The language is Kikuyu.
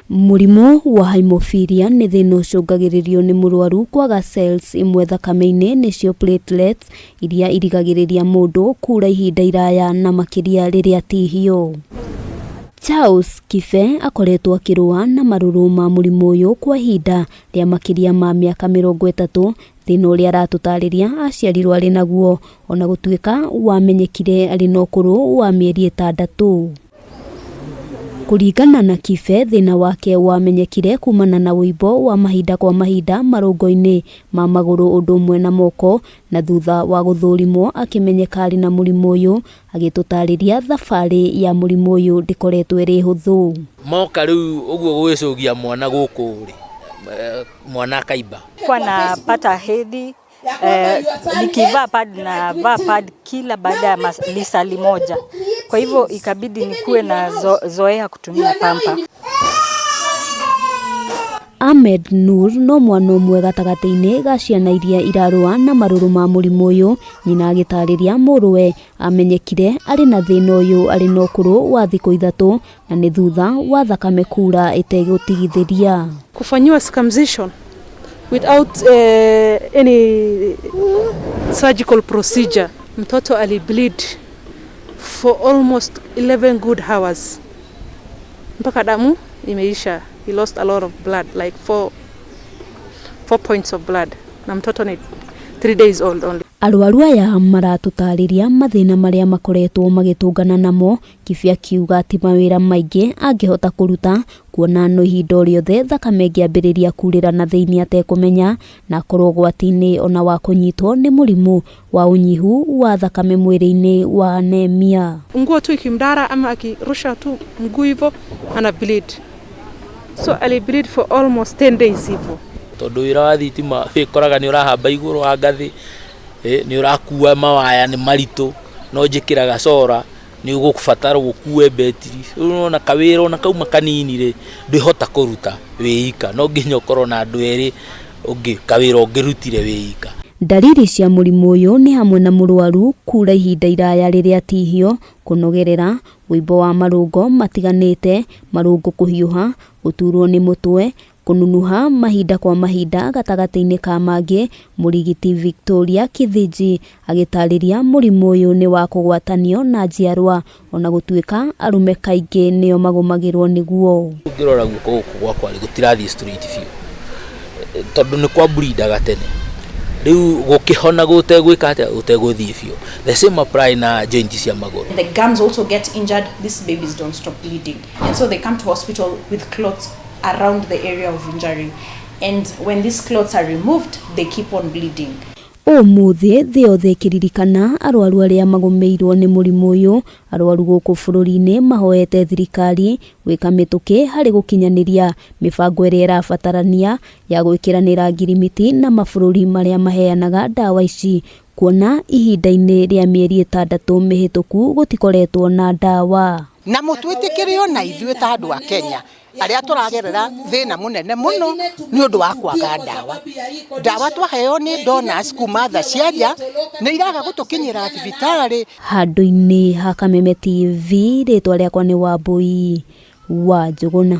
Mũrimũ wa haemophilia nĩ thĩna ũcũngagĩrĩrio nĩ mũrwaru kwaga cells imwe thakame-inĩ nĩcio platelets iria irigagĩrĩria mũndũ kura ihinda iraya na makĩria rĩrĩa atihio. Charles Kibe akoretwo akĩrũa na marũrũ ma mũrimũ ũyũ kwa ihinda rĩa makĩria ma mĩaka 30, thĩna ũrĩa aratũtarĩria aciarirwo arĩ naguo ona gũtuĩka wamenyekire arĩ na ũkũrũ wa mĩeri 6. Kũringana na Kibe, thĩna wake wamenyekire kumana na ũimbo wa mahinda kwa mahinda marũngo-inĩ ma magũrũ ũndũ ũmwe na moko, na thutha wa gũthũrimwo akĩmenyeka arĩ na mũrimũ ũyũ. Agĩtũtarĩria thabarĩ ya mũrimũ ũyũ ndĩkoretwo ĩrĩ hũthũ. Moka rĩu ũguo gũgĩcũgia mwana gũkũ rĩ, mwana akaimba. Kuwa napata hedhi nikivaa pad navaa pad kila baada ya lisali moja, kwa hivyo ikabidi nikuwe na zoea kutumia pampa. Ahmed Nur no mwana ũmwe gatagatĩ-inĩ ga ciana iria irarũa na marũrũ ma mũrimũ ũyũ. Nyina agĩtarĩria mũrũwe amenyekire arĩ na thĩna ũyũ arĩ na ũkũrũ wa thikũ 3 na nĩ thutha wa thakame kura ĩtegũtigithĩria. Kufanyiwa circumcision without any surgical procedure, mtoto alibleed for almost 11 good hours mpaka damu imeisha. He lost a lot of blood, like four points of blood, na mtoto ni 3 days old only. Arwaru aya maratũtarĩria mathĩna marĩa makoretwo magĩtũngana namo. Kibe akiuga ti mawĩra maingĩ angĩhota kũruta kuona no ihinda o rĩothe thakame ĩngĩambĩrĩria kurĩra na thĩinĩ atekũmenya, na akorwo ũgwati-inĩ ona wa kũnyitwo nĩ mũrimũ wa ũnyihu wa thakame mwĩrĩ-inĩ wa anemia. Nguo tu ikimdara ama akirusha tu mguu hivyo ana bleed. So ali bleed for almost 10 days hivyo. Tondũ wĩra wa thitima wĩkoraga nĩ ũrahamba igũrũ wa ngathĩ, nĩ ũrakua mawaya nĩ maritũ, no njĩkĩraga cora nĩ ũgũbatara ũkue betiri. Rĩu ũrona kawĩra ona kauma kanini rĩ, ndwĩhota kũruta wĩ ika, no nginya ũkorwo na andũ erĩ ũngĩ kawĩra ũngĩrutire wĩ ika. Ndariri cia mũrimũ ũyũ nĩ hamwe na mũrwaru kura ihinda iraya rĩrĩa atihio, kũnogerera, ũimbo wa marũngo matiganĩte, marũngo kũhiũha, gũturwo nĩ mũtwe, kũnunuha mahinda kwa mahinda gatagatĩ-inĩ ka mangĩ. Mũrigiti Victoria Kithinji agĩtarĩria mũrimũ ũyũ nĩ wa kũgwatanio na njiarwa ona gũtuĩka arũme kaingĩ nĩo magũmagĩrwo nĩguo. Ũngĩrora guoko gũkũ gwakwa rĩ, gũtirathiĩ straight biũ tondũ nĩ kwa bleedaga tene, rĩu gũkĩhona gũtegwĩka atĩa, gũtegũthiĩ biũ. The same apply na joint cia magũrũ. The gums also get injured. These babies don't stop bleeding, and so they come to hospital with clots around the area of injury, and when these clots are removed, they keep on bleeding. Ũmũthĩ thĩ yothe ĩkĩririkana arwaru arĩa magũmĩirwo nĩ mũrimũ ũyũ, arwaru gũkũ bũrũri-inĩ mahoete thirikari gwĩka mĩtũkĩ harĩ gũkinyanĩria mĩbango ĩrĩa ĩrabatarania ya gwĩkĩranĩra ngirimiti na mabũrũri marĩa maheanaga ndawa ici, kuona ihinda-inĩ rĩa mĩeri 6 mĩhĩtũku gũtikoretwo na ndawa. Na mũtwĩtĩkĩre ona ithuĩ ta andũ a Kenya arĩa tũragerera thĩna mũnene mũno nĩ ũndũ wa kwaga ndawa. Ndawa twaheo nĩ donors kuma tha cia nja nĩ iraga gũtũkinyĩra thibitarĩ. Handũ-inĩ ha Kameme TV, rĩtwa rĩakwa nĩ Wambui wa Njũgũna.